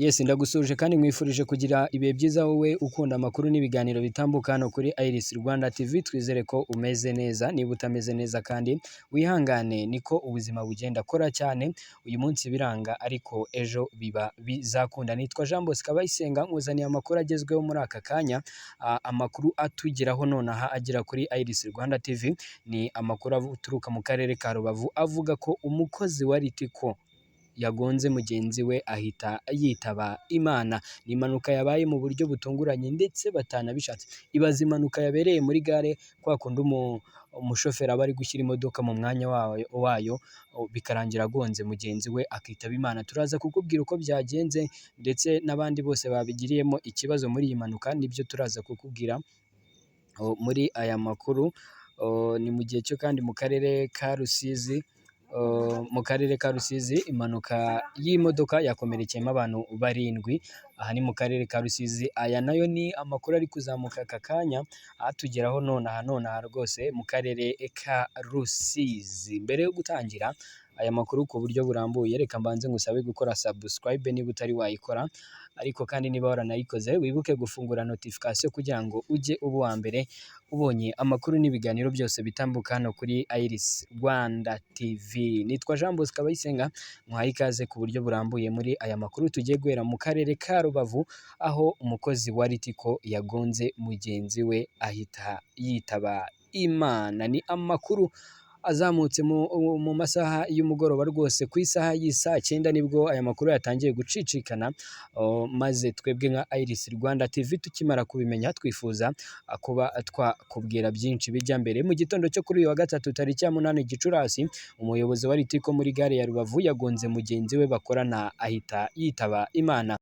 Yes, ndagusuhuje kandi nkwifurije kugira ibihe byiza wowe ukunda amakuru n'ibiganiro bitambuka hano kuri Iris Rwanda TV. Twizere ko umeze neza, niba utameze neza kandi wihangane, niko ubuzima bugenda. Kora cyane, uyu munsi biranga ariko ejo biba bizakunda. Nitwa Jean Bosco Abayisenga, nkuzaniye amakuru agezweho muri aka kanya. Amakuru atugeraho nonaha agera kuri Iris Rwanda TV ni amakuru aturuka mu karere ka Rubavu, avuga ko umukozi wa Ritco yagonze mugenzi we ahita yitaba Imana. Ni impanuka yabaye mu buryo butunguranye ndetse batanabishatse. Ibaze impanuka yabereye muri gare, kwa kundi umushoferi aba ari gushyira imodoka mu mwanya wayo, bikarangira agonze mugenzi we akitaba Imana. Turaza kukubwira uko byagenze ndetse n'abandi bose babigiriyemo ikibazo muri iyi mpanuka, nibyo turaza kukubwira muri aya makuru. Ni mu gihe cyo kandi mu karere ka Rusizi, mu karere ka Rusizi impanuka y'imodoka yakomerekeyemo abantu barindwi. Aha ni mu karere ka Rusizi. Aya nayo ni amakuru ari kuzamuka aka kanya atugeraho nonaha nonaha rwose mu karere ka Rusizi. Mbere yo gutangira aya makuru ku buryo burambuye, reka mbanze ngusabe gukora subscribe niba utari wayikora, ariko kandi niba waranayikoze wibuke gufungura notification kugira ngo ujye uba uwa mbere ubonye amakuru n'ibiganiro byose bitambuka hano kuri Iris Rwanda TV. Nitwa Jean Bosco Abayisenga, muhaye ikaze ku buryo burambuye muri aya makuru. Tugiye guhera mu karere ka Rubavu, aho umukozi wa Ritco yagonze mugenzi we ahita yitaba Imana. Ni amakuru azamutse mu masaha y'umugoroba rwose, ku isaha y'isaa cyenda nibwo aya makuru yatangiye gucicikana, maze twebwe nka Iris Rwanda TV tukimara kubimenya twifuza kuba twakubwira byinshi bijya mbere. Mu gitondo cyo kuri uyu wa gatatu tariki ya 8 Gicurasi, umuyobozi wa Ritco muri gare ya Rubavu yagonze mugenzi we bakorana ahita yitaba Imana.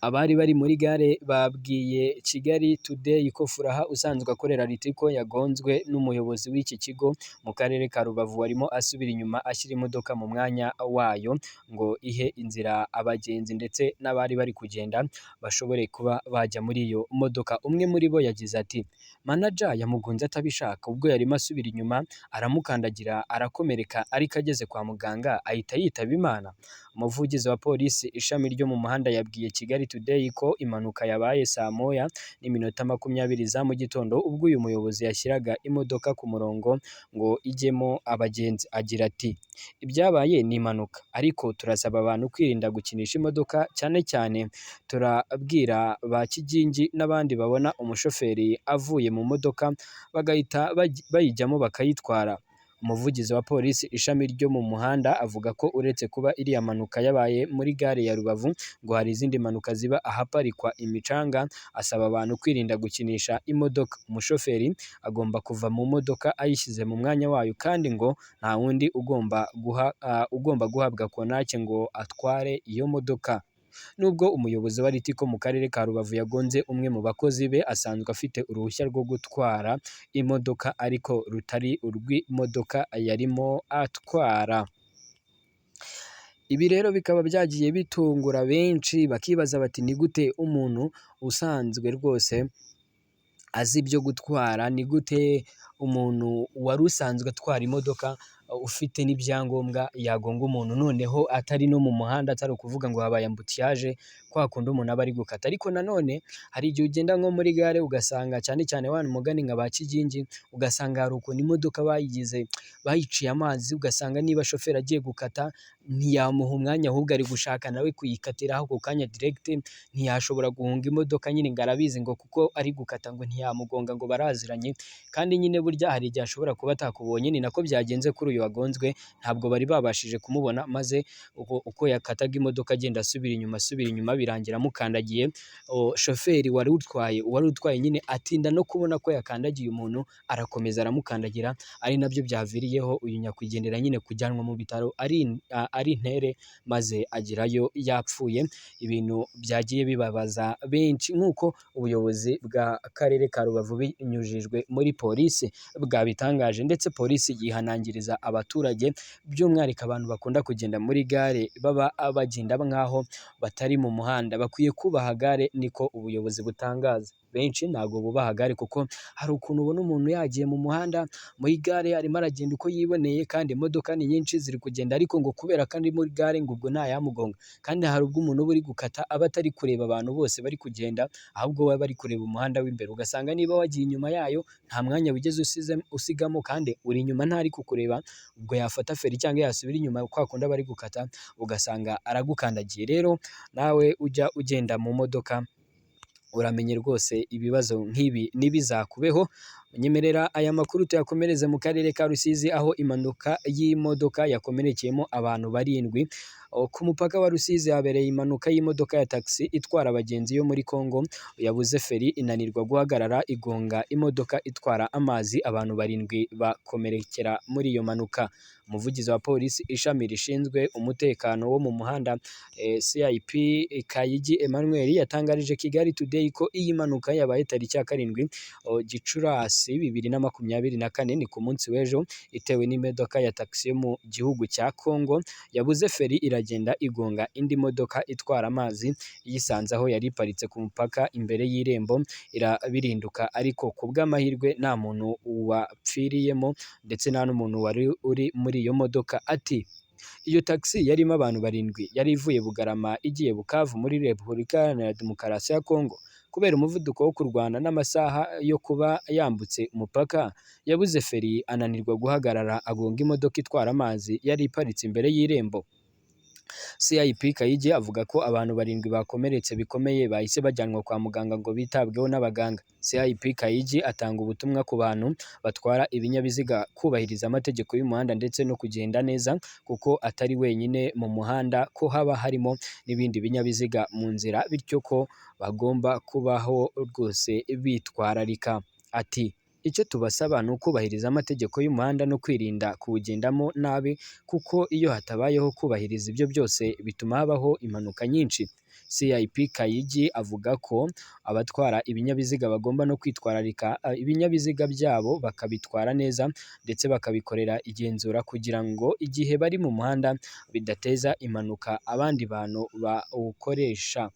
Abari bari muri gare babwiye Kigali Today ko Furaha usanzwe akorera Ritco yagonzwe n'umuyobozi w'iki kigo mu karere ka Rubavu warimo asubira inyuma ashyira imodoka mu mwanya wayo ngo ihe inzira abagenzi ndetse n'abari bari kugenda bashobore kuba bajya muri iyo modoka. Umwe muri bo yagize ati: "Manager yamugonze atabishaka, ubwo yarimo asubira inyuma aramukandagira arakomereka, ariko ageze kwa muganga ahita yitaba Imana." Umuvugizi wa polisi ishami ryo mu muhanda yabwiye Kigali Today ko impanuka yabaye saa 1:20 za mu gitondo, ubwo uyu muyobozi yashyiraga imodoka ku murongo ngo ijyemo abagenzi. Agira ati: "Ibyabaye ni impanuka, ariko turasaba abantu kwirinda gukinisha imodoka, cyane cyane turabwira ba kigingi n'abandi babona umushoferi avuye mu modoka bagahita bayijyamo bakayitwara." Umuvugizi wa polisi ishami ryo mu muhanda avuga ko uretse kuba iriya mpanuka yabaye muri gare ya Rubavu, ngo hari izindi mpanuka ziba ahaparikwa imicanga, asaba abantu kwirinda gukinisha imodoka. Umushoferi agomba kuva mu modoka ayishyize mu mwanya wayo, kandi ngo nta wundi ugomba guhabwa kontake ngo atware iyo modoka. Nubwo umuyobozi wa Ritco mu karere ka Rubavu yagonze umwe mu bakozi be, asanzwe afite uruhushya rwo gutwara imodoka ariko rutari urw'imodoka yarimo atwara. Ibi rero bikaba byagiye bitungura benshi, bakibaza bati: "Ni gute umuntu usanzwe rwose azi ibyo gutwara, ni gute umuntu wari usanzwe atwara imodoka ufite n'ibyangombwa yagonga umuntu, noneho atari no mu muhanda, atari ukuvuga ngo habaye embouteillage kwa kundi umuntu aba ari gukata?" Ariko nanone hari igihe ugenda nko muri gare ugasanga, cyane cyane wa mugani nka ba kigingi, ugasanga hari ukuntu imodoka bayigize bayiciye amazi, ugasanga niba shoferi agiye gukata ntiyamuha umwanya, ahubwo ari gushaka nawe kuyikatiraho ako kanya direct, ntiyashobora guhunga imodoka nyine ngo arabizi ngo kuko ari gukata ngo ntiyamugonga ngo baraziranye, kandi nyine burya hari igihe ashobora kuba atakubonye. Ni nako byagenze kuri uyu wagonzwe, ntabwo bari babashije kumubona, maze uko yakataga imodoka agenda asubira inyuma asubira inyuma, birangira amukandagiye. Shoferi wari utwaye nyine atinda no kubona ko yakandagiye umuntu, arakomeza aramukandagira, ari nabyo byaviriyeho uyu nyakwigendera nyine kujyanwa mu bitaro ari intere, maze agerayo yapfuye. Ibintu byagiye bibabaza benshi, nk'uko ubuyobozi bw'akarere ka Rubavu binyujijwe muri polisi bwabitangaje, ndetse polisi yihanangiriza abaturage, by'umwihariko abantu bakunda kugenda muri gare baba bagenda nk'aho batari mu muhanda, bakwiye kubaha gare, niko ubuyobozi butangaza. Benshi ntabwo bubaha gare, kuko hari ukuntu ubona umuntu yagiye mu muhanda muri gare arimo aragenda uko yiboneye, kandi imodoka ni nyinshi ziri kugenda, ariko ngo kubera ko ari muri gare ngo ubwo ntayamugonga. Kandi hari ubwo umuntu uba uri gukata aba atari kureba abantu bose bari kugenda, ahubwo baba bari kureba umuhanda w'imbere, ugasanga niba wagiye inyuma yayo nta mwanya wigeze usigamo, kandi uri inyuma ntari kukureba, ubwo yafata feri cyangwa yasubira inyuma kwa kundi aba ari gukata, ugasanga aragukandagiye. Rero nawe ujya ugenda mu modoka uramenye rwose ibibazo nk'ibi ntibizakubeho. Nyemerera aya makuru tuyakomereze mu karere ka Rusizi, aho impanuka y'imodoka yakomerekeyemo abantu 7. Ku mupaka wa Rusizi habereye impanuka y'imodoka ya taxi itwara abagenzi yo muri Congo, yabuze feri inanirwa guhagarara igonga imodoka itwara amazi, abantu 7 bakomerekera muri iyo mpanuka. Umuvugizi wa polisi ishami rishinzwe umutekano wo mu muhanda CIP Kayigi Emmanuel yatangarije Kigali Today ko iyi mpanuka yabaye tariki ya 7 Gicurasi 2024, ni ku munsi w'ejo, itewe n'imodoka ya taxi yo mu gihugu cya Congo yabuze feri iragenda igonga indi modoka itwara amazi iyisanze aho yari iparitse ku mupaka imbere y'irembo, irabirinduka, ariko ku bw'amahirwe nta muntu wapfiriyemo ndetse nta n'umuntu wari uri muri iyo modoka. Ati iyo taxi yarimo abantu 7 yari ivuye Bugarama igiye Bukavu muri Repubulika Iharanira Demokarasi ya Congo. Kubera umuvuduko wo kurwana n'amasaha yo kuba yambutse umupaka, yabuze feri ananirwa guhagarara agonga imodoka itwara amazi yari iparitse imbere y'irembo. CIP Kayigi avuga ko abantu 7 bakomeretse bikomeye bahise bajyanwa kwa muganga ngo bitabweho n'abaganga. CIP Kayigi atanga ubutumwa ku bantu batwara ibinyabiziga kubahiriza amategeko y'umuhanda ndetse no kugenda neza, kuko atari wenyine mu muhanda, ko haba harimo n'ibindi binyabiziga mu nzira, bityo ko bagomba kubaho rwose bitwararika. Ati icyo tubasaba ni ukubahiriza amategeko y'umuhanda no kwirinda kuwugendamo nabi, kuko iyo hatabayeho kubahiriza ibyo byose bituma habaho impanuka nyinshi. CIP Kayigi avuga ko abatwara ibinyabiziga bagomba no kwitwararika ibinyabiziga byabo bakabitwara neza ndetse bakabikorera igenzura kugira ngo igihe bari mu muhanda bidateza impanuka abandi bantu bawukoresha.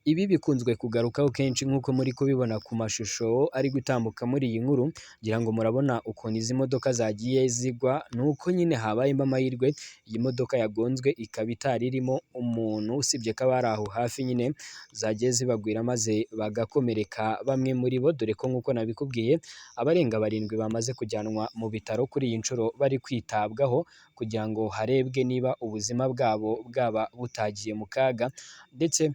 Ibi bikunzwe kugarukaho kenshi nk'uko muri kubibona ku mashusho ari gutambuka muri iyi nkuru, ngira ngo murabona ukuntu izi modoka zagiye zigwa, nuko nyine habayemo amahirwe iyi modoka yagonzwe ikaba itari irimo umuntu, usibye ko abari aho hafi nyine zagiye zibagwira maze bagakomereka bamwe muri bo, dore ko nk'uko nabikubwiye abarenga 7 bamaze kujyanwa mu bitaro kuri iyi nshuro bari kwitabwaho kugira ngo harebwe niba ubuzima bwabo bwaba butagiye mu kaga, ndetse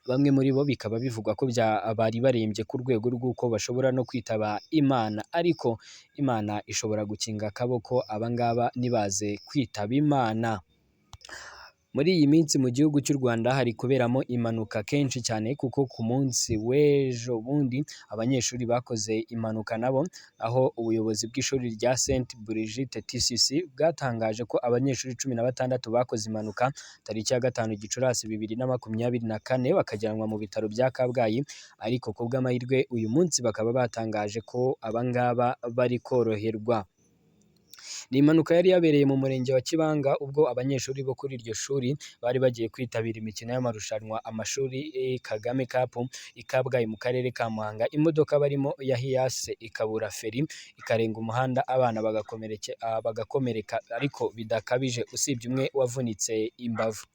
bamwe muri bo bikaba bivugwa ko bari barembye ku rwego rw'uko bashobora no kwitaba Imana, ariko Imana ishobora gukinga akaboko abangaba ntibaze kwitaba Imana. Muri iyi minsi mu gihugu cy'u Rwanda hari kuberamo impanuka kenshi cyane, kuko ku munsi w'ejo bundi abanyeshuri bakoze impanuka nabo, aho ubuyobozi bw'ishuri rya Saint Brigitte TCC bwatangaje ko abanyeshuri 16 bakoze impanuka tariki ya 5 Gicurasi 2024 bakajyanwa mu bitaro bya Kabgayi, ariko ku bw'amahirwe uyu munsi bakaba batangaje ko abangaba bari koroherwa. Ni impanuka yari yabereye mu murenge wa Kibanga ubwo abanyeshuri bo kuri iryo shuri bari bagiye kwitabira imikino y'amarushanwa amashuri Kagame Cup i Kabgayi mu karere ka Muhanga, imodoka barimo ya Hiace ikabura feri ikarenga umuhanda, abana bagakomereka ariko bidakabije, usibye umwe wavunitse imbavu.